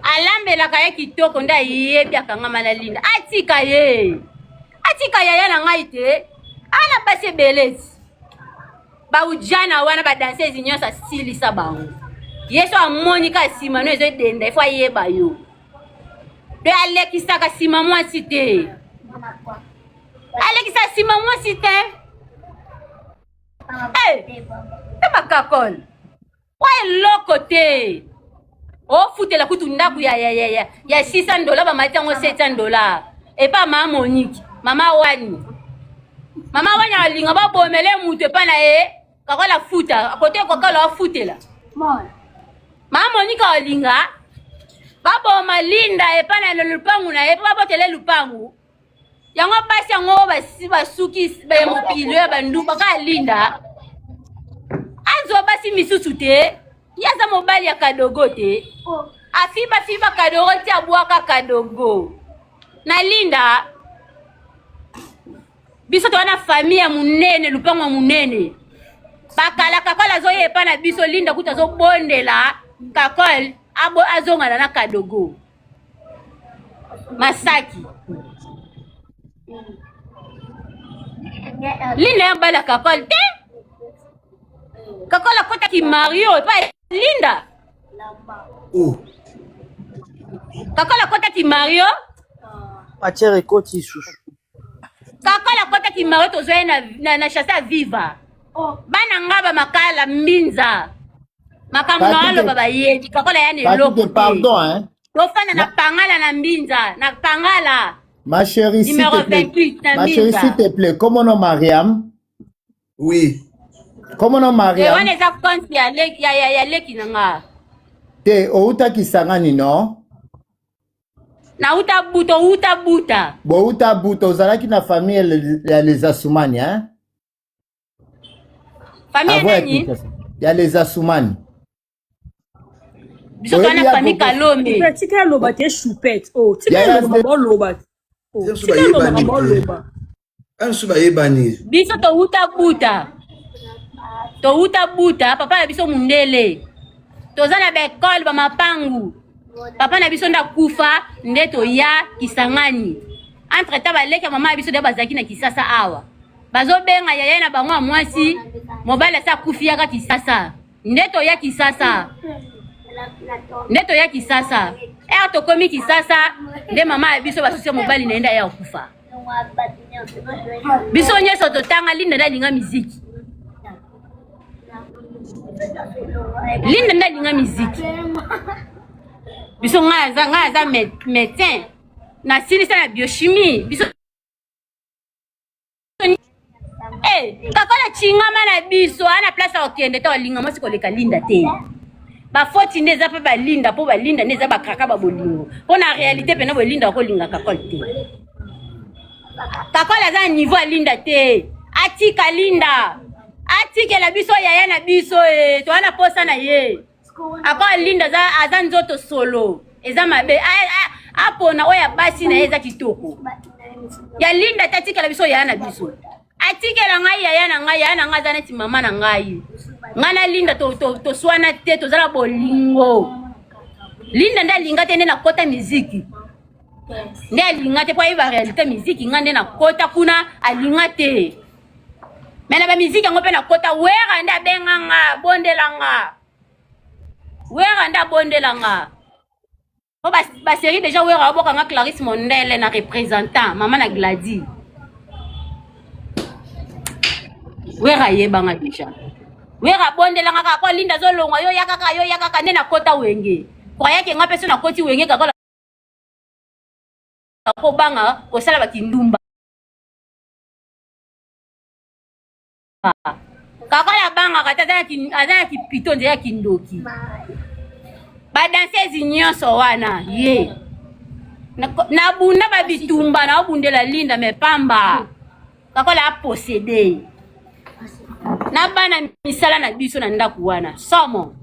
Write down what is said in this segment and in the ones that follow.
Alambelaka ye kitoko nde ayebi akangama na Linda. Atika ye. Atika yaya na ngai te. Ana basi ebele ti. Ba ujana wana ba danseuse nyonso asilisa bango. Ye so amoni ka nsima no ezo edenda ifo ayeba yo. Mpe alekisaka nsima mwasi te. Alekisa nsima mwasi te. Hey, te bakakole. Kwa eloko te. Ofutela kutu ndako ya, ya, ya, ya, ya 600 dollars bamati yango 700 dollars epa mama Monique, mama Wani. Mama Wani alinga babomele moto epa na ye kakola futa kote kokola afutela. Mama Monique alinga baboma Linda epa na lupangu na ye mpo babotele lupangu. Yango basi yango basi basuki ya mokili ya bandumba kaka Linda azwa basi misusu te ye aza mobali ya kadogo te afiba fiba kadogo ti abwaka kadogo na Linda biso toza na famille ya monene lupango ya monene bakala kakol azoya epa na biso Linda kutu azobondela kakol azongana na kadogo Masaki. Linda ya mbala Kakol te. Kakol akotaki Mario epai Linda. Oh. Kakol akotaki Mario. Matière ekoti lisusu. Kakol akotaki Mario tozwa ye na, na, na chasse ya Viva. Bana nga ba makala mbinza. Makambo na aloba bayebi Kakol aya na eloko te. Pardon hein. Tofanda na pangala na mbinza na pangala. Ma chérie, s'il Numéro te plaît. 28 na Ma chérie, mbinza. s'il te plaît. Comment nom Mariam? Oui. Comment nom Eh, Mariam? wana eza compte ya leki ya, ya, ya leki na nga. Te outa Kisangani non? Nauta buta outa buta. Bouta buta ozalaki na famille ya les Asumani hein? Famille Avant ya nani? Kinshasa. Ya les Asumani. Biso toza na Oyebi ya famille Gogo- Kalombe. Choupette, tika aloba te choupette. Oh, tika Yaya aloba boloba. Oh, Biso tika aloba bayebani te. boloba. Biso bayebani. Biso touta buta. Touta buta, papa na biso mundele. Toza na ba école ba mapangu. Papa na biso nde akufa nde toya Kisangani. Entre temps baleki ya mama na biso nde bazalaki na Kisasa awa. Bazobenga yaya na bango ya mwasi, mobali asi akufi yaka Kisasa. Nde toya Kisasa. Nde toya Kisasa. Ere tokomi Kisasa nde mama ya biso basusi ya mobali na ye nde aya kokufa. Biso nyonso totanga Linda nde alinga miziki. Linda nde alinga miziki. Biso ngai aza ngai aza médecin. Nasilisa na biochimie. Biso Eh, kakola chingama na biso ana place ya kokende te olinga mwasi koleka linda te bafoti nde eza mpe balinda mpo balinda nde eza bakraka ba bolingo mpo na réalité mpena bolinda okolinga kakol te kakol aza na niveau ya linda te atika linda atikela biso yaya na biso e toza na posa na ye Ako Linda aza, aza nzoto solo eza mabe apona oyo ya basi na ye eza kitoko ya Linda te atikela biso yaya na biso atikela ngai yaya na ngai yaya na ngai aza neti mama na ngai ngai na Linda toswana te toza na bolingo Linda nde alinga te nde nakota miziki nde alinga te mpo ayeba réalité miziki ngai nde nakota kuna alinga te me na bamiziki yango mpe nakota wera nde abenga nga abondela nga wera nde abondela nga po baserie deja wera aboka nga clarisse mondele na représentant mama na gladi wera ayebanga deja wera abondela nga kaka po linda azolongwa yo ya kaka yo ya kaka nde nakota wenge croyake nga mpe so nakoti wenge kaka kobanga kosala bakindumba Kakola abangaka te aza na kipito nzela ya kindoki badanseuse nyonso wana ye nabunda babitumba naobundela linda me pamba kakola aposede na bana misala na biso na ndako wana somo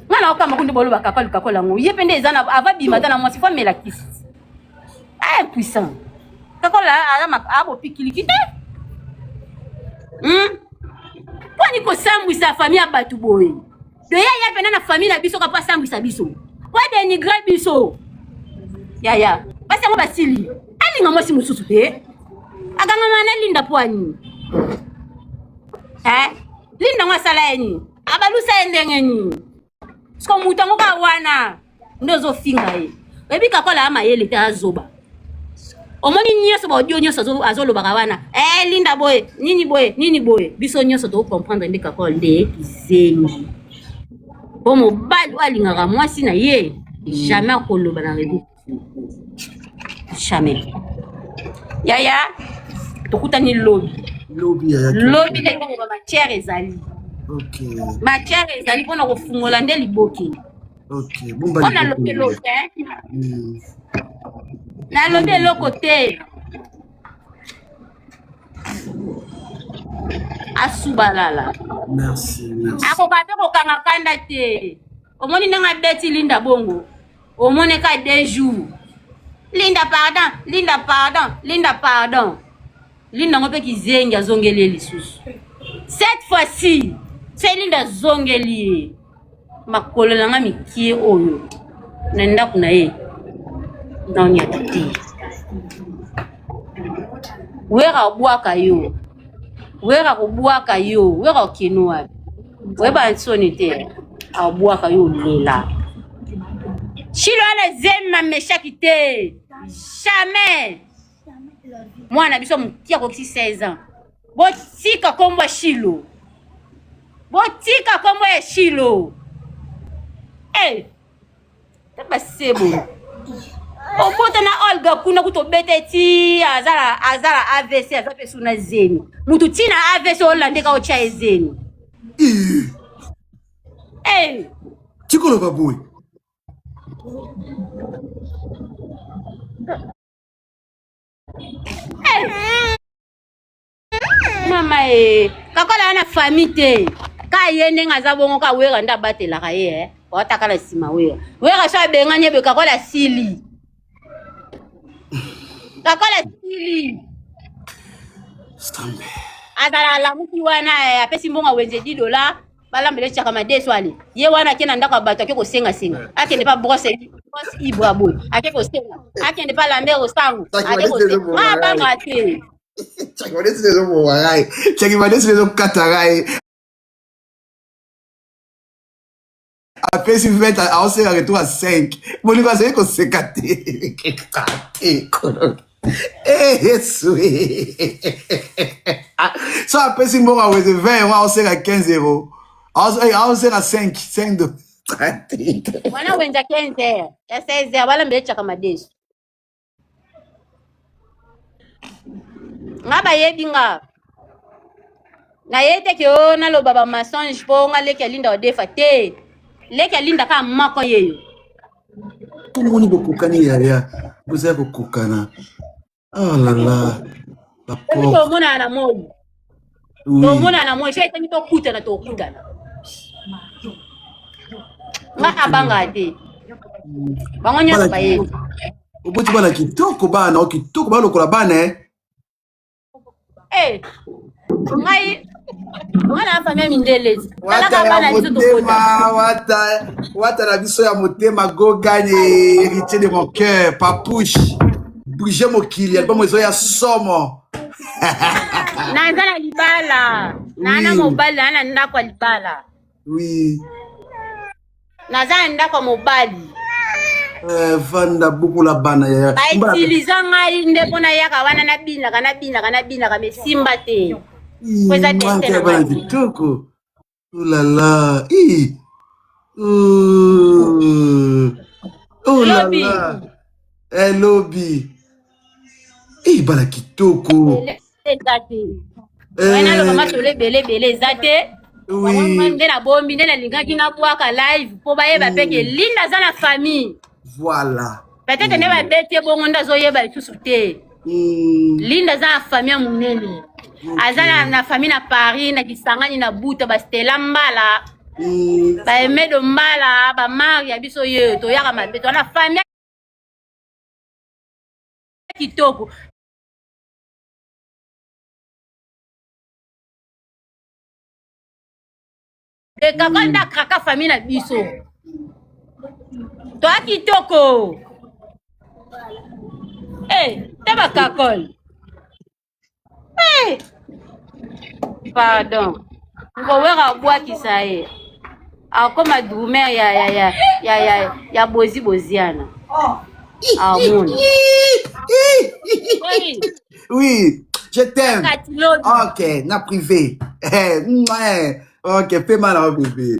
nga na okamba kunde boloba kakol kakol yango ye mpe nde eza na ava bima aza na mwasi fo amela kisi impuissant kakol abopikiliki te hmm? mponi kosambwisa famille ya bato boye de ye ye mpe pena na famille na biso kapa asambwisa biso po adenigre biso. Yaya, basi yango basili. Alinga mwasi mosusu te. Akangama na Linda po ani. Eh? Linda ngo asala ye nini? Abalusa ye ndenge nini? Siko moto yango kaka wana nde ozofinga ye. Oyebi kakola ya mayele te azoba. Omoni nyonso ba audio nyonso azolobaka wana. Eh Linda boye, nini boye, nini boye. Biso nyonso to comprendre nde kakola nde kizengi. Po mobali oyo alingaka mwasi na ye jamais akoloba na réseau. Jamais. Yaya, tokutani lobi. Lobi yaya. Lobi nde ba matière ezali. Okay. Matière ezali mpona kofungola nde liboke. Ok, bomba Mpo nalobi eloko te. Nalobi eloko te. Asubalala. Merci, merci. Akoka mpe kokanga kanda te. Omoni ndenge abeti Linda bongo. Omoni ka deux jours. Linda pardon, Linda pardon, Linda pardon. Linda ngo mpe kizengi azongeli ye lisusu. Cette fois-ci, se Linda azongeli ye. Makolo na nga mikie oyo na ndako na ye naonyata te. Wera abwaka yo, Wera kobwaka yo, Wera okende wapi? Oyeba nsoni te, abwaka yo olela. Shilo wana zema meshaki te, jamais. Mwana biso mokie akokisi 16 ans. Botika kombo ya Shilo. Botika kombo ya Shilo. Eh! Taba sebo. Obota na Olga kuna kutu obeta ti azala azala AVC aza pe suna zemi. Mutu ti na AVC olande ka otya ye zemi. Eh! Eh! Tikoloba boye. Eh! Mama e kakola wana famille te ka ye ndenge aza bongo ka wera nde abatelaka ye eh. Otaka na nsima wera wera so abengani ye boye kakola asili kakola asili Sambe. Azala alamuki wana eh, apesi mbongo wenze 10 dollars balambela etiaka madeso ale ye wana ake na ndako ya bato ake kosengasenga akende pa brosse brosse ibra boye ake kosenga akende pa lambert osango ake kosenga nga abanga te. Chaki madesi ezoboma ngai. Chaki madesi ezokata ngai. Apesi 20 aosenga retour ya 5. Bolingo azali koseka te. Te kolo. Eh Yesu. So apesi mbongo aweze 20 euro aosenga 15 euro. Aosenga 5 5 do. Wana wenza 15 heures ya 16 heures balambela etiaka madeso nga bayebi nga naye te ke o naloba ba mensonge mpo nga leki ya Linda odefa te. Leki ya Linda kaka moko yeyo. Tomoni bokokani yaya, bozali kokokana. Oh là là, la Soki pauvre. tomonana na moi, Oui. tomonana na moi, soki esengi tokutana, tokutana. Nga abanga te, bango nyonso Bana bayebi. Oboti bana kitoko, bana o kitoko, balokola bana eh. Eh, ngai nga na famille ya mindele Wata talaka ya bana biso tokota. motema, wata, wata na biso ya motema, go gagne, héritier de mon cœur, papouche. Bouger mokili, album ezo ya somo. Naza na libala, naa na Oui. mobali, naa na ndako ya libala. Oui. Naza na ndako ya mobali. Eh, vanda bukula bana ya. Bautiliza ngai nde mpo nayaka wana nabinaka nabinaka nabinaka me simba te. Po eza destin na bana ngai. kitoko. Oh là là. Ih. Oh. Oh là Lobi. là. Eh lobi. Eh bana kitoko. Eza te. Oye naloba masolo ebele ebele eza te. Oui. Nde nabombi nde nalingaki nabwaka live mpo bayeba mpe ke Linda aza na famille. Voilà. Peut-être nde babeti ye bongo nde azoyeba lisusu te. Linda aza na famille ya monene. Aza na famille na Paris, na Kisangani, na Buta, ba Stella Mbala, ba Emedo Mbala, ba Maria biso ye toyaka mabe to na famille kitoko. Ekaka nde akraka famille na biso. Toa kitoko. Eh, te bakakol. Eh. Pardon. Ngowera abwakisa ye. Akoma drummer ya ya ya ya ya ya bozi boziana. Amona. Oui. Oui, je t'aime. Kati lobi. Ok, na privé. Eh, mouais. Ok, pema na yo bébé.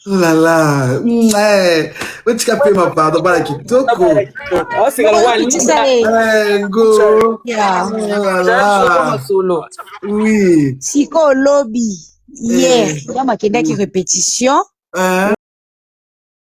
Oh là là. Mouais. Otika pema pardon, bana kitoko. Oseka lokola Kitisa Linda. ye. Eh, ngo. Yeah. Oh là là. Solo. Oui. Sikoyo lobi hier Eh. ntango akendaki répétition Hein?